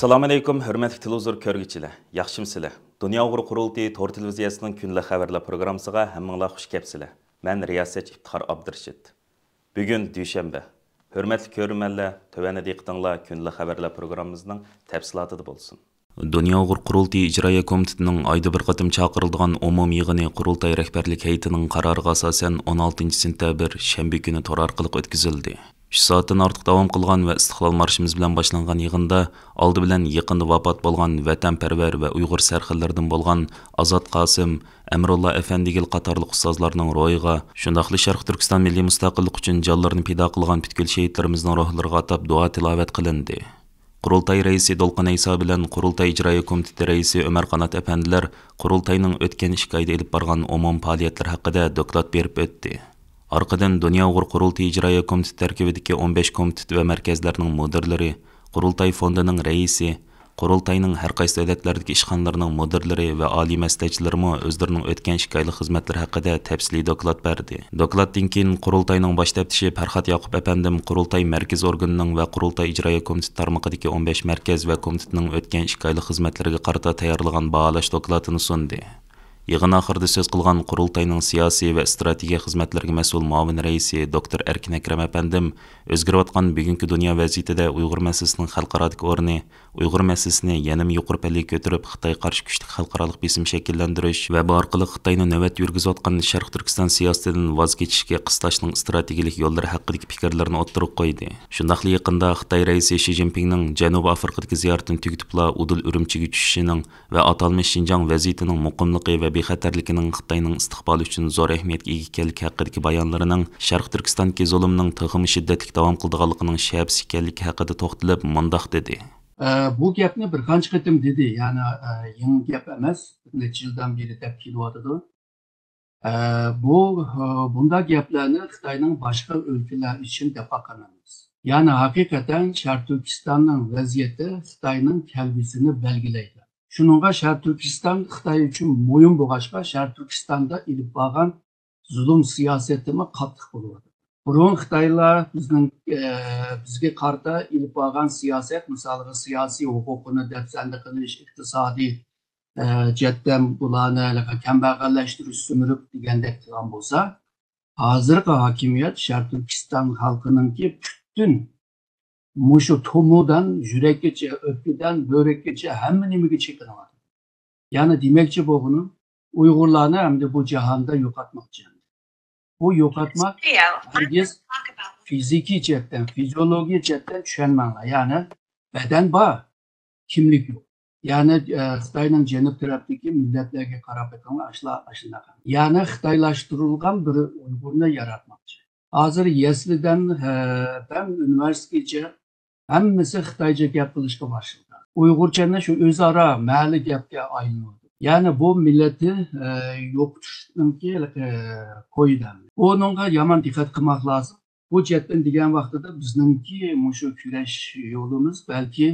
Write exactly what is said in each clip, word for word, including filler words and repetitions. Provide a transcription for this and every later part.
ئەسسالامۇئەلەيكۇم، ھۆرمەتلىك تېلېۋىزور كۆرگۈچىلەر، ياخشىمۇسىلەر؟ دۇنيا ئۇيغۇر قۇرۇلتىيى تور تېلېۋىزىيەسىنىڭ كۈندىلىك خەۋەرلەر پروگراممىسىغا ھەممىڭلار خۇش كەپسىلەر. مەن رىياسەتچى ئىپتىخار ئابدۇرېشىت. بۈگۈن دۈشەنبە. ھۆرمەتلىك كۆرۈرمەنلەر، تۆۋەندە دىققىتىڭلار كۈندىلىك خەۋەرلەر پروگراممىمىزنىڭ تەپسىلاتىدا بولسۇن. دۇنيا ئۇيغۇر قۇرۇلتىيى ئىجرائىيە كومىتېتىنىڭ ئايدا بىر قېتىم چاقىرىلىدىغان ئومۇمىي يىغىنى قۇرۇلتاي رەھبەرلىك ھەيئىتىنىڭ قارارىغا ئاساسەن ئون ئالتىنچى سېنتەبىر شەنبە كۈنى تور ئارقىلىق ئۆتكۈزۈلدى. ئۈچ سائەتتىن ئارتۇق داۋام قىلغان ۋە ئىستىقلال مارشىمىز بىلەن باشلانغان يىغىندا ئالدى بىلەن يېقىندا ۋاپات بولغان ۋەتەنپەرۋەر ۋە ئۇيغۇر سەرخىللىرىدىن بولغان ئازات قاسىم، ئەمرۇللا ئەفەندىگىل قاتارلىق ئۇستازلارنىڭ روھىغا، شۇنداقلا شەرقىي تۈركىستان مىللىي مۇستەقىللىقى ئۈچۈن جانلىرىنى پىدا قىلغان پۈتكۈل شېھىتلىرىمىزنىڭ روھلىرىغا ئاتاپ دۇئا تىلاۋەت قىلىندى. قۇرۇلتاي رەئىسى دولقۇن ئەيسا بىلەن قۇرۇلتاي ئىجرائىيە كومىتېتى رەئىسى ئۆمەر قانات ئەپەندىلەر قۇرۇلتاينىڭ ئۆتكەن ئىككى ئايدا ئېلىپ بارغان ئومۇمىي پائالىيەتلىرى ھەققىدە دوكلات بېرىپ ئۆتتى. ئارقىدىن دۇنيا ئۇيغۇر قۇرۇلتىيى ئىجرائىيە كومىتېتى تەركىبىدىكى ئون بەش كومىتېت ۋە مەركەزلەرنىڭ مۇدىرلىرى، قۇرۇلتاي فوندىنىڭ رەئىسى، قۇرۇلتاينىڭ ھەر قايسى دۆلەتلەردىكى ئىشخانىلىرىنىڭ مۇدىرلىرى ۋە ئالىي مەسلىھەتچىلىرىمۇ ئۆزلىرىنىڭ ئۆتكەن ئىككى ئايلىق خىزمەتلىرى ھەققىدە تەپسىلىي دوكلات بەردى. دوكلاتتىن كېيىن قۇرۇلتاينىڭ باش تەپتىشى پەرھات ياقۇپ ئەپەندىم قۇرۇلتاي مەركىزىي ئورگىنىنىڭ ۋە قۇرۇلتاي ئىجرائىيە كومىتېتى تارمىقىدىكى ئون بەش مەركەز ۋە كومىتېتنىڭ ئۆتكەن ئىككى ئايلىق خىزمەتلىرىگە قارىتا تەييارلىغان باھالاش دوكلاتىنى سۇندى. يىغىن ئاخىرىدا سۆز قىلغان قۇرۇلتاينىڭ سىياسىي ۋە ئىستراتېگىيە خىزمەتلىرىگە مەسئۇل مۇئاۋىن رەئىسى دوكتور ئەركىن ئەكرەم ئەپەندىم ئۆزگىرىۋاتقان بۈگۈنكى دۇنيا ۋەزىيىتىدە ئۇيغۇر مەسىلىسىنىڭ خەلقئارادىكى ئورنى، ئۇيغۇر مەسىلىسىنى يەنىمۇ يۇقىرى پەللىگە كۆتۈرۈپ، خىتايغا قارشى كۈچلۈك خەلقئارالىق بېسىم شەكىللەندۈرۈش ۋە بۇ ئارقىلىق خىتاينىڭ نۆۋەتتە يۈرگۈزۈۋاتقان شەرقىي تۈركىستان سىياسىتىدىن ۋاز كېچىشكە قىستاشنىڭ ئىستراتېگىيەلىك يوللىرى ھەققىدىكى پىكىرلىرىنى ئوتتۇرىغا قويدى. شۇنداقلا يېقىندا خىتاي رەئىسى شى جىنپىڭنىڭ جەنۇبىي ئافرىقىدىكى زىيارىتىنى تۈگىتىپلا، ئۇدۇل ئۈرۈمچىگە چۈشۈشىنىڭ ۋە ئاتالمىش شىنجاڭ ۋەزىيىتىنىڭ مۇقىملىقى ۋە بىخەتەرلىكىنىڭ خىتاينىڭ ئىستىقبالى ئۈچۈن زور ئەھمىيەتكە ئىگە ئىكەنلىكى ھەققىدىكى بايانلىرىنىڭ شەرقىي تۈركىستاندىكى زۇلۇمنىڭ تېخىمۇ شىددەتلىك داۋام قىلىدىغانلىقىنىڭ شەپىسى ئىكەنلىكى ھەققىدە توختىلىپ، مۇنداق دېدى. ئە، بۇ گەپنى بىر قانچە قېتىم دېدى، يەنى، ئە، يېڭى گەپ ئەمەس، بىر نەچچە يىلدىن بېرى دەپ كېلىۋاتىدۇ. ئە، بۇ، ئە، بۇنداق گەپلەرنى خىتاينىڭ باشقا ئۆلكىلەر ئۈچۈن دەپ باققان ئەمەس. يەنى ھەقىقەتەن شەرقىي تۈركىستاننىڭ ۋەزىيىتى خىتاينىڭ كەلگۈسىنى بەلگىلەيدۇ. شۇنىڭغا شەرقىي تۈركىستان خىتاي ئۈچۈن مۇھىم بولغاچقا، شەرقىي تۈركىستاندا ئېلىپ بارغان زۇلۇم سىياسىتىمۇ قاتتىق بولۇۋاتىدۇ. بۇرۇن خىتايلار بىزنىڭ، ئە، بىزگە قارىتا ئېلىپ بارغان سىياسەت، مىسالغا سىياسىي ھوقۇقنى دەپسەندە قىلىش، ئىقتىسادىي، ئە، جەھەتتىن بۇلارنى ھېلىقى كەمبەغەللەشتۈرۈش، سۈمۈرۈپ دېگەندەك قىلغان بولسا، ھازىرقى ھاكىمىيەت شەرقىي تۈركىستان خەلقىنىڭكى پۈتۈن مۇشۇ تومۇردىن، يۈرەككىچە، ئۆپكىدىن، بۆرەككىچە ھەممە نېمىگە چېقىنىۋاتىدۇ. يەنى دېمەكچى بولغىنىم، ئۇيغۇرلارنى ئەمدى بۇ جاھاندا يوقاتماقچى. بۇ يوقاتماق ھەرگىز فىزىكىي جەھەتتىن، فىزىيولوگىيە جەھەتتىن چۈشەنمەڭلار. يەنى بەدەن بار، كىملىك يوق. يەنى، ئە، خىتاينىڭ جەنۇب تەرەپتىكى مىللەتلەرگە قاراپ بېقىڭلار، ئاشۇلار ئاشۇنداق. يەنى خىتايلاشتۇرۇلغان بىر ئۇيغۇرنى ياراتماقچى. ھازىر يەسلىدىن، ئە، بەم ئۇنىۋېرسىتېتكىچە ھەممىسى خىتايچە گەپ قىلىشقا باشلىدى. ئۇيغۇرچە ئەمەس، شۇ ئۆزئارا مەھەللە گەپكە ئايلىنىۋاتىدۇ. يەنى بۇ مىللەتنى، ئە، يوقىتىشنىڭكى، ئە، كويىدا. بۇنىڭغا يامان دىققەت قىلماق لازىم. بۇ جەھەتتىن دېگەن ۋاقتىدا بىزنىڭكى مۇشۇ كۈرەش يولىمىز بەلكى،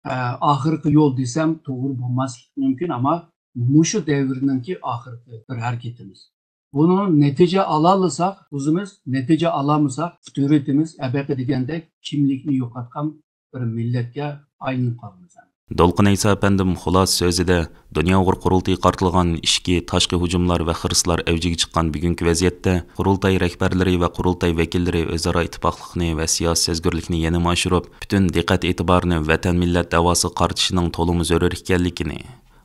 ئە، ئاخىرقى يول دېسەم توغرا بولماسلىقى مۇمكىن، ئەمما مۇشۇ دەۋرنىڭكى ئاخىرقى بىر ھەرىكىتىمىز. بۇنى نەتىجە ئالالىساق، ئۆزىمىز نەتىجە ئالالمىساق، دۆلىتىمىز ئەبەقى دېگەندەك كىملىكنى يوقاتقان بىر مىللەتكە ئايلىنىپ قالىمىز. دولقۇن ئەيسا ئەپەندىم خۇلاسە سۆزىدە، دۇنيا ئۇيغۇر قۇرۇلتىيىغا قارىتىلغان ئىچكى، تاشقى ھۇجۇملار ۋە خىرىسلار ئەۋجىگە چىققان بۈگۈنكى ۋەزىيەتتە، قۇرۇلتاي رەھبەرلىرى ۋە قۇرۇلتاي ۋەكىللىرى ئۆزئارا ئىتتىپاقلىقنى ۋە سىياسىي سەزگۈرلۈكنى يەنىمۇ ئاشۇرۇپ، پۈتۈن دىققەت ئېتىبارىنى ۋەتەن مىللەت دەۋاسىغا قارىتىشىنىڭ تولىمۇ زۆرۈر ئىكەنلىكىنى،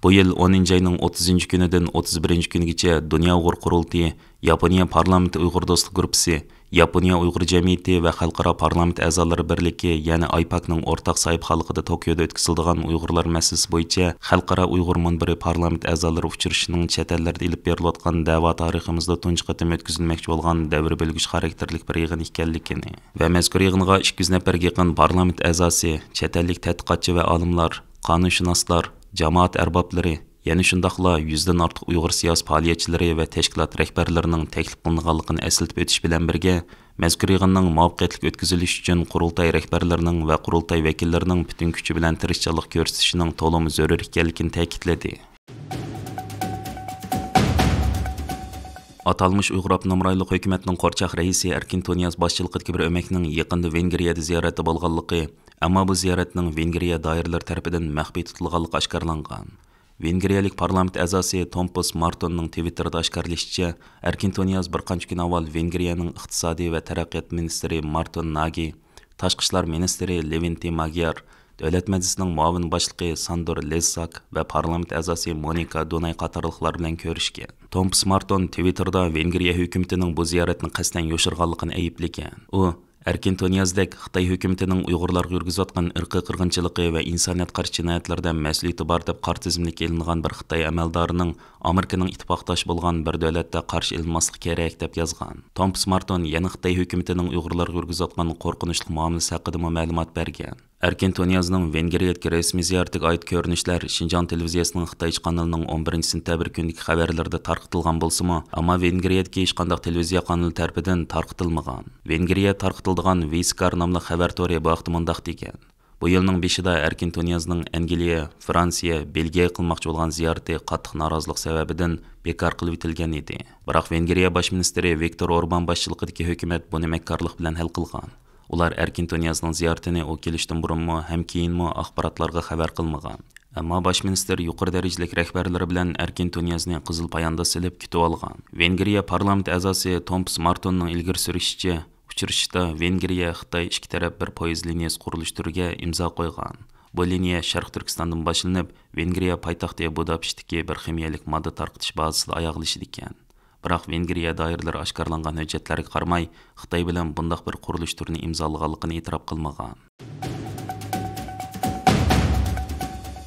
بۇ يىل ئونىنچى ئاينىڭ ئوتتۇزىنچى كۈنىدىن ئوتتۇز بىرىنچى كۈنىگىچە دۇنيا ئۇيغۇر قۇرۇلتىيى، ياپونىيە پارلامېنت ئۇيغۇر دوستلۇق گۇرۇپپىسى، ياپونىيە ئۇيغۇر جەمئىيىتى ۋە خەلقئارا پارلامېنت ئەزالىرى بىرلىكى، يەنى ئايپاكنىڭ ئورتاق ساھىبخانلىقىدا توكيودا ئۆتكۈزۈلىدىغان ئۇيغۇرلار مەسىلىسى بويىچە خەلقئارا ئۇيغۇر مۇنبىرى پارلامېنت ئەزالىرى ئۇچرىشىشىنىڭ چەت ئەللەردە ئېلىپ بېرىلىۋاتقان دەۋا تارىخىمىزدا تۇنجى قېتىم ئۆتكۈزۈلمەكچى بولغان دەۋر بۆلگۈچ خاراكتېرلىك بىر يىغىن ئىكەنلىكىنى ۋە مەزكۇر يىغىنغا ئىككى يۈز نەپەرگە يېقىن پارلامېنت ئەزاسى، چەت ئەللىك تەتقىقاتچى ۋە ئالىملار، قانۇنشۇناسلار، جامائەت ئەربابلىرى، يەنە شۇنداقلا يۈزدىن ئارتۇق ئۇيغۇر سىياسىي پائالىيەتچىلىرى ۋە تەشكىلات رەھبەرلىرىنىڭ تەكلىپ قىلىنغانلىقىنى ئەسلىتىپ ئۆتۈش بىلەن بىرگە، مەزكۇر يىغىننىڭ مۇۋەپپەقىيەتلىك ئۆتكۈزۈلۈشى ئۈچۈن قۇرۇلتاي رەھبەرلىرىنىڭ ۋە قۇرۇلتاي ۋەكىللىرىنىڭ پۈتۈن كۈچى بىلەن تىرىشچانلىق كۆرسىتىشىنىڭ تولىمۇ زۆرۈر ئىكەنلىكىنى تەكىتلىدى. ئاتالمىش ئۇيغۇر ئاپتونوم رايونلۇق ھۆكۈمەتنىڭ قورچاق رەئىسى ئەركىن تۇنىياز باشچىلىقىدىكى بىر ئۆمەكنىڭ يېقىندا ۋېنگرىيەدە زىيارەتتە بولغانلىقى، ئەمما بۇ زىيارەتنىڭ ۋېنگرىيە دائىرىلىرى تەرىپىدىن مەخپىي تۇتۇلغانلىقى ئاشكارىلانغان. ۋېنگرىيەلىك پارلامېنت ئەزاسى تومپۇس مارتوننىڭ تىۋىتتېردا ئاشكارىلىشىچە، ئەركىن تۇنىياز بىر قانچە كۈن ئاۋۋال ۋېنگرىيەنىڭ ئىقتىسادىي ۋە تەرەققىيات مىنىستىرى مارتون ناگى، تاشقى ئىشلار مىنىستىرى لېۋىنتى ماگيار، دۆلەت مەجلىسىنىڭ مۇئاۋىن باشلىقى ساندور لېزساك ۋە پارلامېنت ئەزاسى مونىكا دۇناي قاتارلىقلار بىلەن كۆرۈشكەن. تومپس مارتون تىۋىتتېردا ۋېنگرىيە ھۆكۈمىتىنىڭ بۇ زىيارەتنى قەستەن يوشۇرغانلىقىنى ئەيىبلىگەن. ئۇ، ئەركىن تۇنىيازدەك خىتاي ھۆكۈمىتىنىڭ ئۇيغۇرلارغا يۈرگۈزۈۋاتقان ئىرقىي قىرغىنچىلىقى ۋە ئىنسانىيەتقا قارشى جىنايەتلىرىدە مەسئۇلىيىتى بار دەپ قارا تىزىملىككە ئېلىنغان بىر خىتاي ئەمەلدارىنىڭ ئامېرىكىنىڭ ئىتتىپاقداش بولغان بىر دۆلەتتە قارشى ئېلىنماسلىقى كېرەك، دەپ يازغان. تومپس مارتون يەنە خىتاي ھۆكۈمىتىنىڭ ئۇيغۇرلارغا يۈرگۈزۈۋاتقان قورقۇنچلۇق مۇئامىلىسى ھەققىدىمۇ مەلۇمات بەرگەن. ئەركىن تۇنىيازنىڭ ۋېنگرىيەدىكى رەسمىي زىيارىتىگە ئائىت كۆرۈنۈشلەر شىنجاڭ تېلېۋىزىيەسىنىڭ خىتايچە قانىلىنىڭ ئون بىرىنچى سېنتەبىر كۈنىدىكى خەۋەرلىرىدە تارقىتىلغان بولسىمۇ، ئەمما ۋېنگرىيەدىكى ھېچقانداق تېلېۋىزىيە قانىلى تەرىپىدىن تارقىتىلمىغان. ۋېنگرىيە تارقىتىلىدىغان ۋىسكار ناملىق خەۋەر تورى بۇ ھەقتە مۇنداق دېگەن: بۇ يىلنىڭ بېشىدا ئەركىن تۇنىيازنىڭ ئەنگلىيە، فرانسىيە، بېلگىيەگە قىلماقچى بولغان زىيارىتى قاتتىق نارازىلىق سەۋەبىدىن بىكار قىلىۋېتىلگەن ئىدى. بىراق ۋېنگرىيە باش مىنىستىرى ۋىكتور ئوربان باشچىلىقىدىكى ھۆكۈمەت بۇنى مەككارلىق بىلەن ھەل قىلغان. ئۇلار ئەركىن تۇنىيازنىڭ زىيارىتىنى ئۇ كېلىشتىن بۇرۇنمۇ ھەم كېيىنمۇ ئاخباراتلارغا خەۋەر قىلمىغان. ئەمما باش مىنىستىر يۇقىرى دەرىجىلىك رەھبەرلىرى بىلەن ئەركىن تۇنىيازنى قىزىل پايانداز سېلىپ كۈتۈۋالغان. ۋېنگرىيە پارلامېنت ئەزاسى تومپس مارتوننىڭ ئىلگىرى سۈرۈشىچە، ئۇچرىشىشتا ۋېنگرىيە، خىتاي ئىككى تەرەپ بىر پويىز لىنىيەسى قۇرۇلۇش تۈرىگە ئىمزا قويغان. بۇ لىنىيە شەرقىي تۈركىستاندىن باشلىنىپ، ۋېنگرىيە پايتەختى بۇداپېشتتىكى بىر خىمىيەلىك ماددا تارقىتىش بازىسىدا ئاياغلىشىدىكەن. بىراق ۋېنگرىيە دائىرىلىرى ئاشكارىلانغان ھۆججەتلەرگە قارىماي، خىتاي بىلەن بۇنداق بىر قۇرۇلۇش تۈرىنى ئىمزالىغانلىقىنى ئېتىراپ قىلمىغان.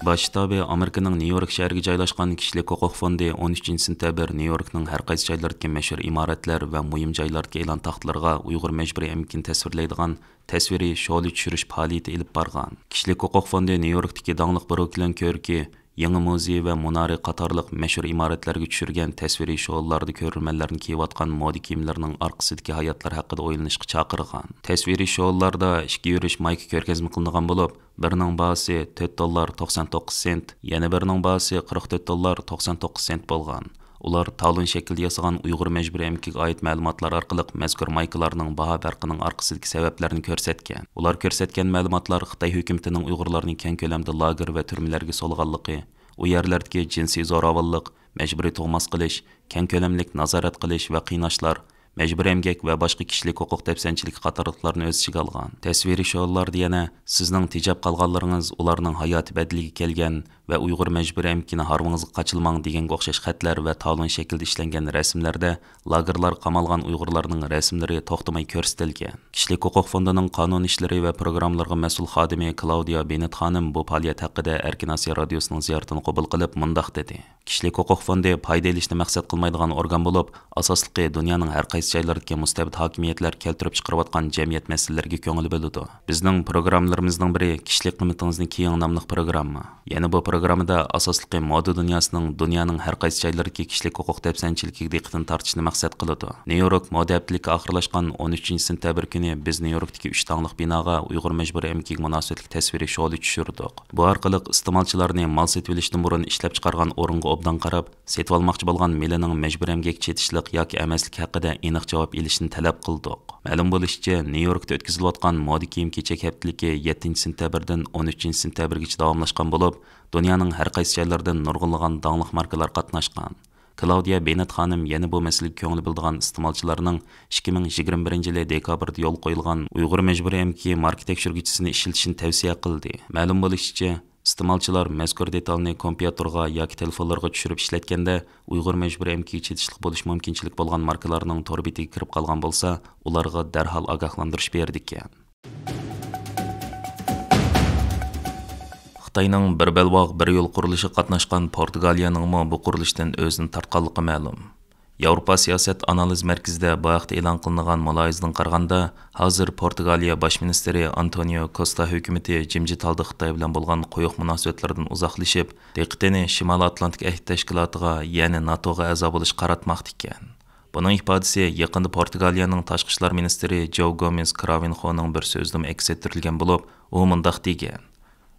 باش شتابى ئامېرىكىنىڭ نيۇ يورك شەھىرىگە جايلاشقان كىشىلىك ھوقۇق فوندى ئون ئۈچىنچى سېنتەبىر نيۇ يوركنىڭ ھەر قايسى جايلىرىدىكى مەشھۇر ئىمارەتلەر ۋە مۇھىم جايلاردىكى ئېلان تاختىلىرىغا ئۇيغۇر مەجبۇرىي ئەمگىكىنى تەسۋىرلەيدىغان تەسۋىرىي شولا چۈشۈرۈش پائالىيىتى ئېلىپ بارغان. كىشىلىك ھوقۇق فوندى نيۇ يوركتىكى داڭلىق بروكلىن كۆۋرۈكى، يېڭى مۇزېي ۋە مۇنارى قاتارلىق مەشھۇر ئىمارەتلەرگە چۈشۈرگەن تەسۋىرىي شولىلاردا كۆرۈرمەنلەرنىڭ كىيىۋاتقان مودا كىيىملىرىنىڭ ئارقىسىدىكى ھاياتلار ھەققىدە ئويلىنىشقا چاقىرغان. تەسۋىرىي شولىلاردا ئىككى يۈرۈش مايكا كۆرگەزمە قىلىنغان بولۇپ، بىرىنىڭ باھاسى تۆت دوللار توقسان توققۇز سېنت، يەنە بىرىنىڭ باھاسى قىرىق تۆت دوللار توقسان توققۇز سېنت بولغان. ئۇلار تالون شەكلىدە ياسىغان ئۇيغۇر مەجبۇرىي ئەمگىكىگە ئائىت مەلۇماتلار ئارقىلىق مەزكۇر مايكىلارنىڭ باھا پەرقىنىڭ ئارقىسىدىكى سەۋەبلەرنى كۆرسەتكەن. ئۇلار كۆرسەتكەن مەلۇماتلار خىتاي ھۆكۈمىتىنىڭ ئۇيغۇرلارنى كەڭ كۆلەمدە لاگېر ۋە تۈرمىلەرگە سولىغانلىقى، ئۇ يەرلەردىكى جىنسىي زوراۋانلىق، مەجبۇرىي تۇغماس قىلىش، كەڭ كۆلەملىك نازارەت قىلىش ۋە قىيناشلار، مەجبۇرىي ئەمگەك ۋە باشقا كىشىلىك ھوقۇق دەپسەندىچىلىكى قاتارلىقلارنى ئۆز ئىچىگە ئالغان. تەسۋىرىي شولىلاردا يەنە «سىزنىڭ تېجەپ قالغانلىرىڭىز ئۇلارنىڭ ھاياتى بەدىلىگە كەلگەن» ۋە «ئۇيغۇر مەجبۇرىي ئەمگىكىنى ھارۋىڭىزغا قاچىلىماڭ» دېگەنگە ئوخشاش خەتلەر ۋە تالون شەكلىدە ئىشلەنگەن رەسىملەردە لاگېرلارغا قامالغان ئۇيغۇرلارنىڭ رەسىملىرى توختىماي كۆرسىتىلگەن. كىشىلىك ھوقۇق فوندىنىڭ قانۇن ئىشلىرى ۋە پروگراممىلىرىغا مەسئۇل خادىمى كلاودىيا بېننېت خانىم بۇ پائالىيەت ھەققىدە ئەركىن ئاسىيا رادىيوسىنىڭ زىيارىتىنى قوبۇل قىلىپ مۇنداق دېدى: كىشىلىك ھوقۇق فوندى پايدا ئېلىشنى مەقسەت قىلمايدىغان ئورگان بولۇپ، ئاساسلىقى دۇنيانىڭ ھەر قايسى جايلىرىدىكى مۇستەبىت ھاكىمىيەتلەر كەلتۈرۈپ چىقىرىۋاتقان جەمئىيەت مەسىلىلىرىگە كۆڭۈل بۆلىدۇ. بىزنىڭ پروگراممىلىرىمىزنىڭ بىرى «كىشىلىك قىممىتىڭىزنى كىيىڭ» ناملىق پروگرامما. يەنە بۇ پروگراممىدا ئاساسلىقى مودا دۇنياسىنىڭ دۇنيانىڭ ھەر قايسى جايلىرىدىكى كىشىلىك ھوقۇق دەپسەندىچىلىكىگە دىققىتىنى تارتىشنى مەقسەت قىلىدۇ. نيۇ يورك مودا ھەپتىلىكى ئاخىرلاشقان ئون ئۈچىنچى سېنتەبىر كۈنى بىز نيۇ يوركتىكى ئۈچ داڭلىق بىناغا ئۇيغۇر مەجبۇرىي ئەمگىكىگە مۇناسىۋەتلىك تەسۋىرىي شولا چۈشۈردۇق. بۇ ئارقىلىق ئىستېمالچىلارنى مال سېتىۋېلىشتىن بۇرۇن ئىشلەپچىقارغان ئورۇنغا ئوبدان قاراپ، سېتىۋالماقچى بولغان مېلىنىڭ مەجبۇرىي ئەمگەككە چېتىشلىق ياكى ئەمەسلىكى ھەققىدە ئېنىق جاۋاب ئېلىشنى تەلەپ قىلدۇق. مەلۇم بولۇشىچە، نيۇ يوركتا ئۆتكۈزۈلۈۋاتقان مودا كىيىم-كېچەك ھەپتىلىكى يەتتىنچى سېنتەبىردىن ئون ئۈچىنچى سېنتەبىرگىچە داۋاملاشقان بولۇپ، دۇنيانىڭ ھەر قايسى جايلىرىدىن نۇرغۇنلىغان داڭلىق ماركىلار قاتناشقان. كلاودىيا بېننېت خانىم يەنە بۇ مەسىلىگە كۆڭۈل بۆلىدىغان ئىستېمالچىلارنىڭ ئىككى مىڭ يىگىرمە بىرىنچى يىلى دېكابىردا يولغا قويۇلغان ئۇيغۇر مەجبۇرىي ئەمگىكى ماركا تەكشۈرگۈچىسىنى ئىشلىتىشنى تەۋسىيە قىلدى. مەلۇم بولۇشىچە، ئىستېمالچىلار مەزكۇر دېتالنى كومپيۇتېرغا ياكى تېلېفونلىرىغا چۈشۈرۈپ ئىشلەتكەندە، ئۇيغۇر مەجبۇرىي ئەمگىكىگە چېتىشلىق بولۇش مۇمكىنچىلىكى بولغان ماركىلارنىڭ تور بېتىگە كىرىپ قالغان بولسا، ئۇلارغا دەرھال ئاگاھلاندۇرۇش بېرىدىكەن. خىتاينىڭ بىر بەلباغ، بىر يول قۇرۇلۇشىغا قاتناشقان پورتۇگالىيەنىڭمۇ بۇ قۇرۇلۇشتىن ئۆزىنى تارتقانلىقى مەلۇم. ياۋروپا سىياسەت ئانالىز مەركىزىدە بۇ ھەقتە ئېلان قىلىنغان مۇلاھىزىدىن قارىغاندا، ھازىر پورتۇگالىيە باش مىنىستىرى ئانتونىيو كوستا ھۆكۈمىتى جىمجىت ھالدا خىتاي بىلەن بولغان قويۇق مۇناسىۋەتلىرىدىن ئۇزاقلىشىپ، دىققىتىنى شىمالىي ئاتلانتىك ئەھدى تەشكىلاتىغا، يەنى ناتوغا ئەزا بولۇشقا قاراتماقتا ئىكەن. بۇنىڭ ئىپادىسى يېقىندا پورتۇگالىيەنىڭ تاشقى ئىشلار مىنىستىرى جوۋ گومېز كراۋىنخونىڭ بىر سۆزىدىمۇ ئەكس ئەتتۈرۈلگەن بولۇپ، ئۇ مۇنداق دېگەن: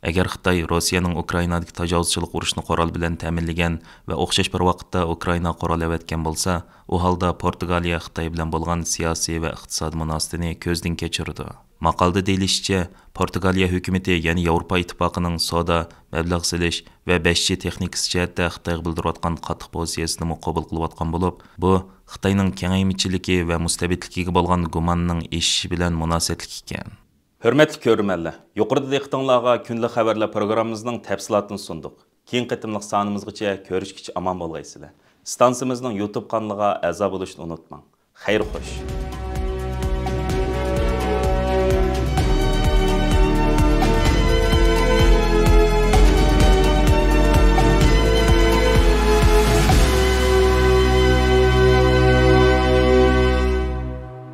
ئەگەر خىتاي روسىيەنىڭ ئۇكرائىنادىكى تاجاۋۇزچىلىق ئۇرۇشىنى قورال بىلەن تەمىنلىگەن ۋە ئوخشاش بىر ۋاقىتتا ئۇكرائىنا قورال ئەۋەتكەن بولسا، ئۇ ھالدا پورتۇگالىيە خىتاي بىلەن بولغان سىياسىي ۋە ئىقتىسادىي مۇناسىۋىتىنى كۆزدىن كەچۈرىدۇ. ماقالىدە دېيىلىشىچە، پورتۇگالىيە ھۆكۈمىتى يەنە ياۋروپا ئىتتىپاقىنىڭ سودا، مەبلەغ سېلىش ۋە بەش جى تېخنىكىسى جەھەتتە خىتايغا بىلدۈرۈۋاتقان قاتتىق پوزىتسىيىسىنىمۇ قوبۇل قىلىۋاتقان بولۇپ، بۇ خىتاينىڭ كېڭەيمىچىلىكى ۋە مۇستەبىتلىكىگە بولغان گۇماننىڭ ئېشىشى بىلەن مۇناسىۋەتلىك ئىكەن. ھۆرمەتلىك كۆرۈرمەنلەر، يۇقىرىدا دىققىتىڭلارغا كۈندىلىك خەۋەرلەر پروگراممىمىزنىڭ تەپسىلاتىنى سۇندۇق. كېيىنكى قېتىملىق سانىمىزغىچە كۆرۈشكىچە ئامان بولغايسىلەر. ئىستانسىمىزنىڭ يۇتۇب قانىلىغا ئەزا بولۇشنى ئۇنتۇماڭ. خەير خوش.